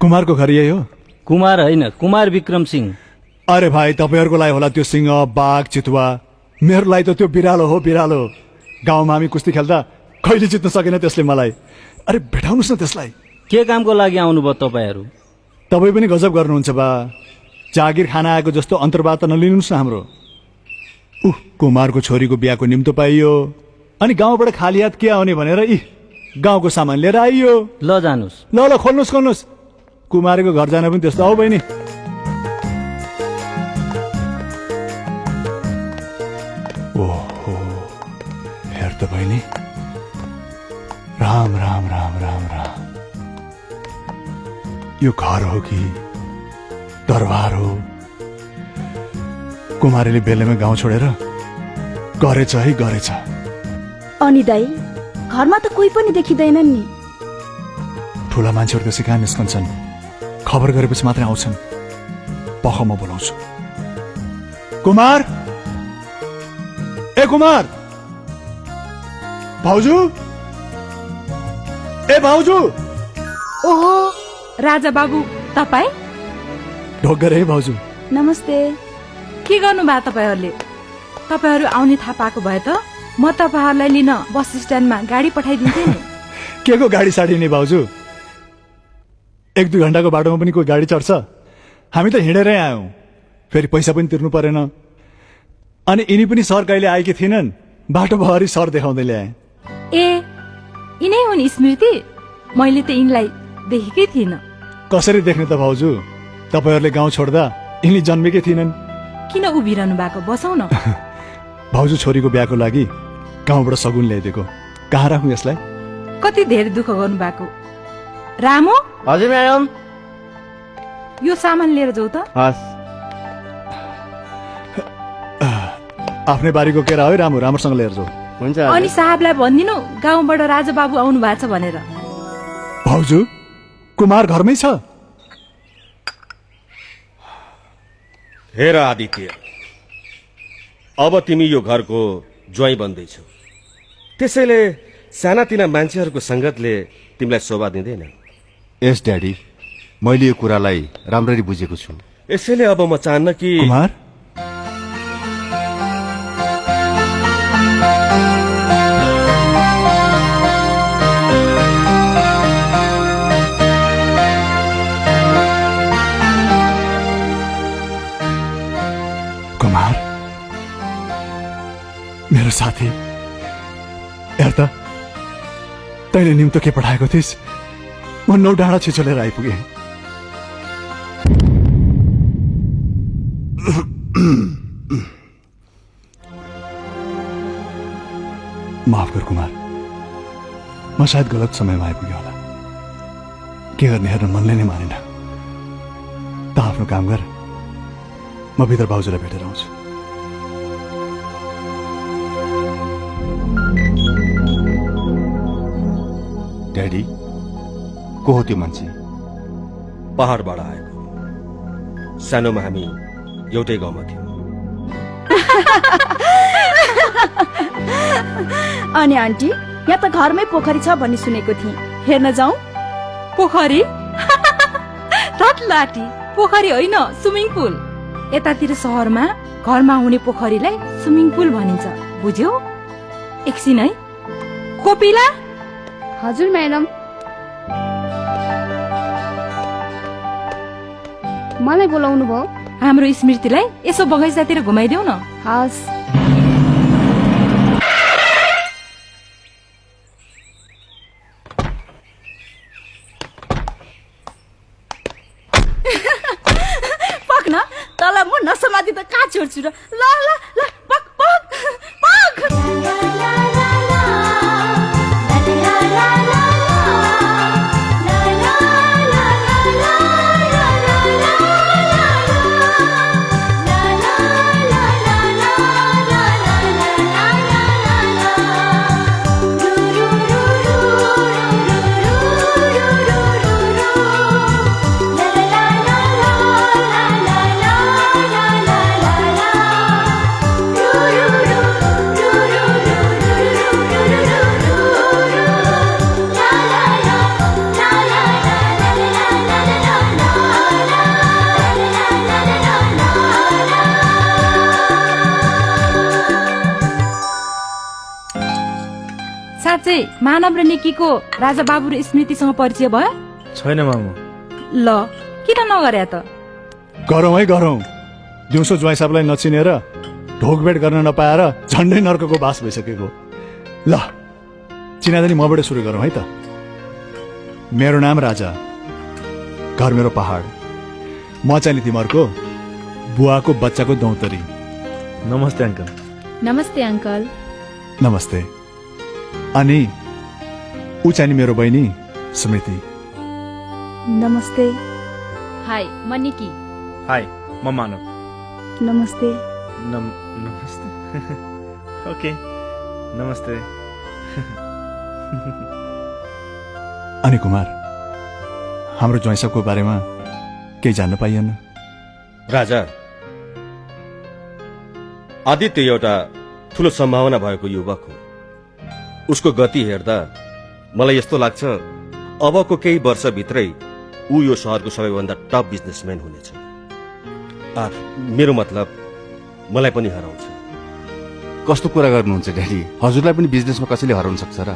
कुमारको घर यही हो? कुमार होइन, कुमार विक्रम सिंह। अरे भाइ, तपाईँहरूको लागि होला त्यो सिंह, बाघ, चितुवा। मेरो लागि त त्यो बिरालो हो, बिरालो। गाउँमा हामी कुस्ती खेल्दा कहिले जित्न सकेन त्यसले मलाई। अरे भेटाउनुहोस् न त्यसलाई। के कामको लागि आउनुभयो तपाईँहरू? तपाईँ पनि गजब गर्नुहुन्छ बा। जागिर खाना आएको जस्तो अन्तर्वार्ता त नलिनुहोस् न हाम्रो। कुमारको छोरीको बिहाको निम्तो पाइयो, अनि गाउँबाट खाली हात के आउने भनेर गाउँको सामान लिएर आइयो। ल जानुस्। ल ल खोल्नुहोस् खोल्नुहोस्। कुमारको घर जान पनि त्यस्तो हो बहिनी। ओहो, हेर त बहिनी। राम राम राम राम राम। यो घर हो कि दरबार हो? कुमारीले बेलेमा गाउँ छोडेर गरेछ है गरेछ। अनि दाई, घरमा त कोही पनि देखिँदैनन् नि। ठुला मान्छेहरू त्यसै कहाँ निस्कन्छन्? खबर गरेपछि मात्रै आउँछन्। पख म बोलाउँछु। कुमार, ए कुमार, भाउजू, ए भाउजू। ओहो, राजा बाबु तपाईँ? ढोक है भाउजू। नमस्ते। के गर्नु भयो तपाईँहरूले? तपाईँहरू आउने थाहा पाएको भए त म तपाईँहरूलाई लिन बस स्ट्यान्डमा गाडी पठाइदिन्थेँ नि। के को गाडी साडी नि भाउजू? 1-2 घण्टाको बाटोमा पनि कोही गाडी चढ्छ? हामी त हिँडेरै आयौं, फेरि पैसा पनि तिर्नु परेन। अनि यिनी पनि सर कहिले आएकी थिएनन्, बाटो भरि सर देखाउँदै ल्याए। ए, यिनै हुन् स्मृति? मैले त यिनलाई देखेकै थिइनँ। कसरी देख्ने त भाउजू? तपाईहरूले गाउँ छोड्दा यिनी जन्मेकै थिएनन्। किन उभिरहनु भएको? बसौँ न। भाउजू छोरीको बिहाको लागि गाउँबाट सगुन ल्याइदिएको। कहाँ राखौँ यसलाई? कति धेरै दुःख गर्नु भएको। रामो। हजुर म्याडम। यो सामान लिएर जाऊ त। हस्। आफ्नै बारीको केरा हो रामो, राम्रोसँग लिएर जाऊ। हुन्छ। अनि साहबलाई भनिदिनु गाउँबाट राजा बाबु आउनु भएको छ भनेर। भाउजू, कुमार घरमै छ? हेर आदित्य, अब तिमी यो घरको ज्वाइँ बन्दैछौ, त्यसैले सानातिना मान्छेहरूको संगतले तिमीलाई शोभा दिँदैन। यस ड्याडी, मैले यो कुरालाई राम्ररी बुझेको छु। यसैले अब म चाहन्न कि कुमार, कुमार मेरो साथी, हेर त तैँले निम्तो के पठाएको थिइस्? म 9 डाँडा छिचोलेर आइपुगेँ। माफ गर कुमार, म सायद गलत समयमा आइपुगेँ होला। के गर्ने, हेर्न मनले नै मानेन। त आफ्नो काम गर, म भित्र भाउजूलाई भेटेर आउँछु। ड्याडी, को हो त्यो मान्छे? पहाडबाट आएको। सानोमा हामी एउटै गाउँमा थियौँ। अनि आन्टी, यहाँ त घरमै पोखरी छ भन्ने सुनेको थिएँ, हेर्न जाउँ? पोखरी? रटलाटी पोखरी होइन, स्विमिङ पुल। यतातिर सहरमा घरमा हुने पोखरीलाई स्विमिङ पुल भनिन्छ, बुझ्यौ? एकछिन है। कोपिला। हजुर म्याडम। मलाई बोलाउनु भयो? हाम्रो स्मृतिलाई यसो बगैँचातिर घुमाइदेऊ न। हस्। पक्न तल म नसमाति त कहाँ छोड्छु र। ल ल ल पक पक पक। अझै मानव र निकीको राजा बाबु र स्मृतिसँग परिचय भयो? छैन मामु। ल किन नगरे त? गरौँ है गरौँ। दिउँसो ज्वाइँ साहबलाई नचिनेर ढोकभेट गर्न नपाएर झन्डै नर्कको बास भइसकेको। ल चिनाजानी मबाट सुरु गरौँ है त। मेरो नाम राजा, घर मेरो पहाड। म चाहिँ नि तिमीहरूको बुवाको बच्चाको दौतरी। नमस्ते अङ्कल। नमस्ते अङ्कल। नमस्ते। अनि ऊ चाहिँ नि मेरो बहिनी स्मृति। नमस्ते। हाय म निकी। हाई म मानव। नमस्ते। नमस्ते। ओके नमस्ते। अनि कुमार, हाम्रो ज्वाइँ साहबको बारेमा केही जान्न पाइएन? राजा, आदित्य एउटा ठूलो सम्भावना भएको युवक हो। उसको गति हेर्दा मलाई यस्तो लाग्छ अबको केही वर्षभित्रै ऊ यो शहरको सबैभन्दा टप बिजनेसम्यान हुनेछ। मेरो मतलब मलाई पनि हराउँछ। कस्तो कुरा गर्नुहुन्छ ड्याडी? हजुरलाई पनि बिजनेसमा कसैले हराउन सक्छ र?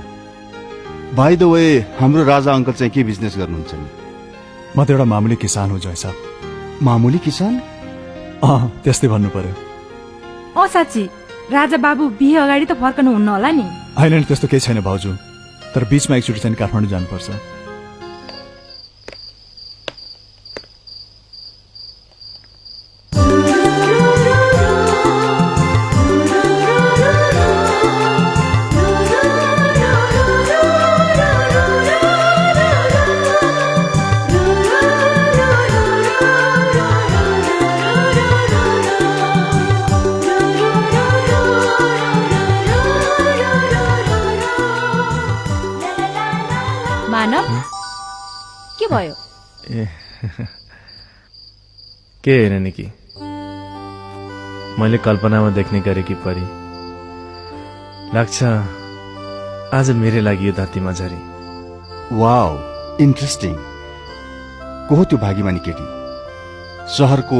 बाई द वे, हाम्रो राजा अङ्कल चाहिँ के बिजनेस गर्नुहुन्छ नि? म त एउटा मामुली किसान हो ज्वाइँ साहब। मामुली किसान? त्यस्तै भन्नु पर्यो। साँच्ची राजा बाबु बिहे अगाडि त फर्कनु हुन्न होला नि? होइन नि, त्यस्तो केही छैन भाउजू। तर बीचमा एकचोटि चाहिँ काठमाडौँ जानुपर्छ। मानव के भयो? के होइन निकी, मैले कल्पनामा देख्ने गरेकी परी लाग्छ आज मेरै लागि यो धरतीमा झरी। Wow, interesting. को हो त्यो भागीमानी केटी? सहरको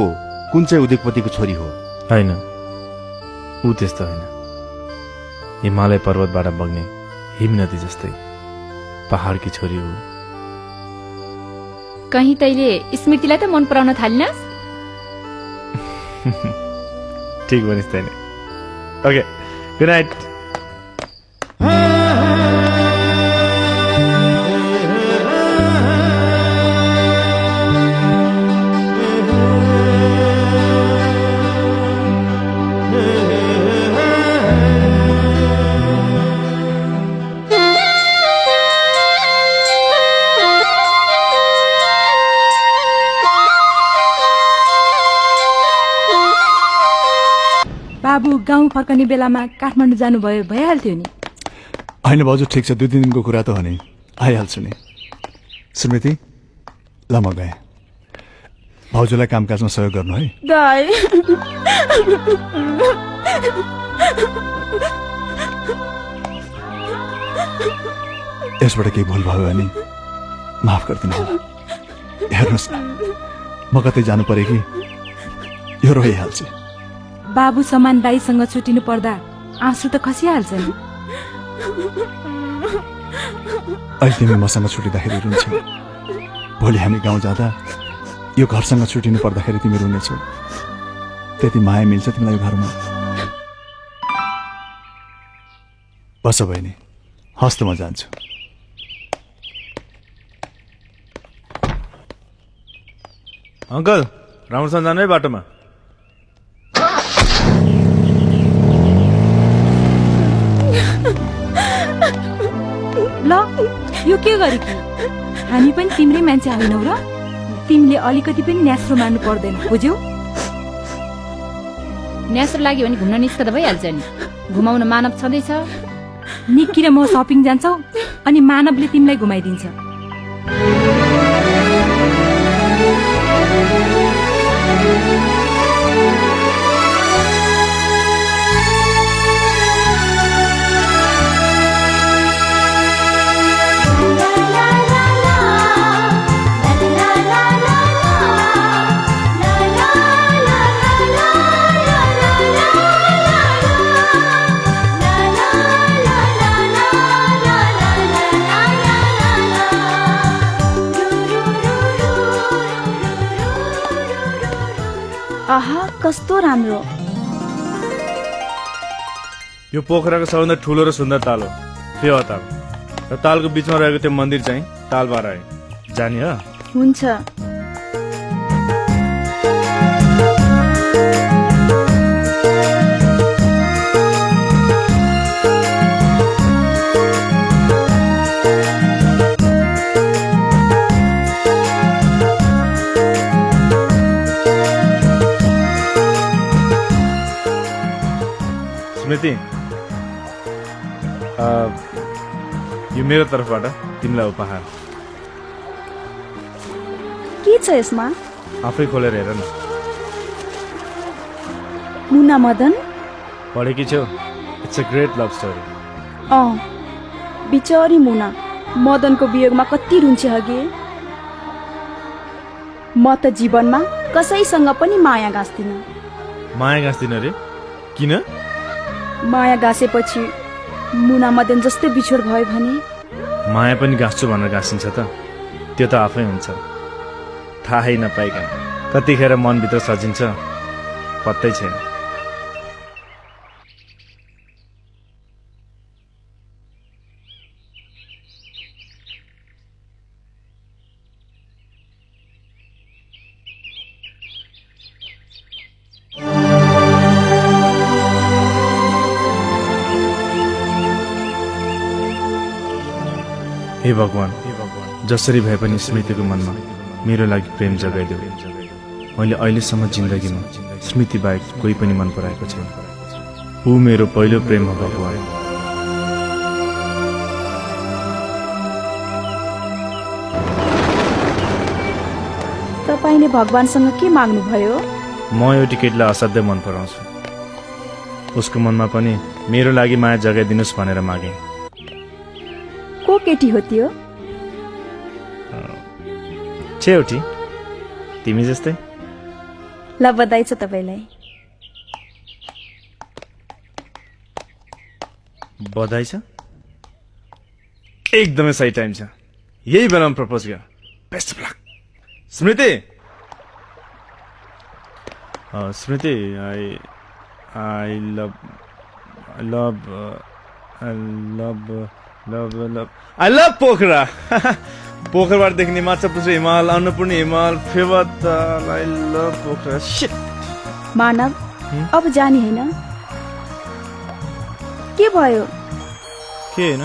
कुन चाहिँ उद्योगपतिको छोरी हो? होइन, ऊ त्यस्तो होइन। हिमालय पर्वतबाट बग्ने हिम नदी जस्तै पहाडकी छोरी हो। कहीँ तैले स्मृतिलाई त मन पराउन थालिनस्? ठिक भनिस् तैँले। Okay, good night. बाबु गाउँ फर्कने बेलामा काठमाडौँ जानुभयो, भइहाल्थ्यो नि? होइन भाउजू, ठिक छ, 2-3 दिनको कुरा त हो नि, आइहाल्छु नि। स्मृति, ल म गएँ। भाउजूलाई कामकाजमा सहयोग गर्नु है। दाइ यसबाट केही भुल भयो भने माफ गरिदिनु होला। हेर्नुहोस्, म कतै जानु परे कि यो रोइहाल्छ। बाबु समान दाईसँग छुटिनु पर्दा आँसु त खसिहाल्छ नि। अहिले तिमी मसँग छुटिँदाखेरि रुन्छौ, भोलि हामी गाउँ जाँदा यो घरसँग छुटिनु पर्दाखेरि तिमी रुनेछौ। त्यति माया मिल्छ तिमीलाई यो घरमा। बस बहिनी, हस्त म जान्छु। अङ्कल, राम्रोसँग जानु है बाटोमा। ल यो के गरे कि? हामी पनि तिम्रै मान्छे होइनौ र? तिमीले अलिकति पनि न्यास्रो मान्नु पर्दैन, बुझ्यौ? न्यास्रो लाग्यो भने घुम्न निस्कदा भइहाल्छ नि। घुमाउन मानव छँदैछ। निक्की र म सपिङ जान्छौ अनि मानवले तिमीलाई घुमाइदिन्छ। आहा कस्तो राम्रो। यो पोखराको सबभन्दा ठुलो र सुन्दर ताल हो फेवा ताल र तालको बिचमा रहेको त्यो मन्दिर चाहिँ तालबारा है जाने हो हुन्छ। स्मृति यो मेरो तर्फबाट तिमीलाई उपहार के छ यसमा? आफै खोलेर हेर न। मुना मदन? पढेकी छेउ it's a great love story. बिचारी मुना मदनको वियोगमा कति रुन्छ हगे। म त जीवनमा कसैसँग पनि माया गाँस्दिन। माया गाँस्दिन रे? किन? माया गाँसेपछि मुना मदन जस्तै बिछोड भयो भने माया पनि गाँस्छु भनेर गाँसिन्छ त त्यो त आफै हुन्छ थाहै नपाइकन कतिखेर मनभित्र सजिन्छ पत्तै छैन। हे भगवान जसरी भए पनि स्मृतिको मनमा मेरो लागि प्रेम जगाइदेऊ। मैले अहिलेसम्म जिन्दगीमा स्मृति बाहेक कोही पनि मन पराएको छैन। ऊ मेरो पहिलो प्रेम हो भगवान। तपाईँले भगवानसँग के माग्नुभयो? म यो केटीलाई असाध्यै मन पराउँछु। उसको मनमा पनि मेरो लागि माया जगाइदिनुहोस् भनेर मागे। को केटी हो त्यो? छेउटी तिमी जस्तै। ल बधाई छ तपाईँलाई। बधाई छ? एकदमै सही टाइम छ, यही बेलामा प्रपोज गर। Best of luck Smriti. Smriti I love Pokhara. पोखरबाट देखिने माछा पुछ्रे हिमाल, अन्नपूर्ण हिमाल, Phewatal. I love Pokhara. Shit Manav अब जाने होइन? के भयो? के होइन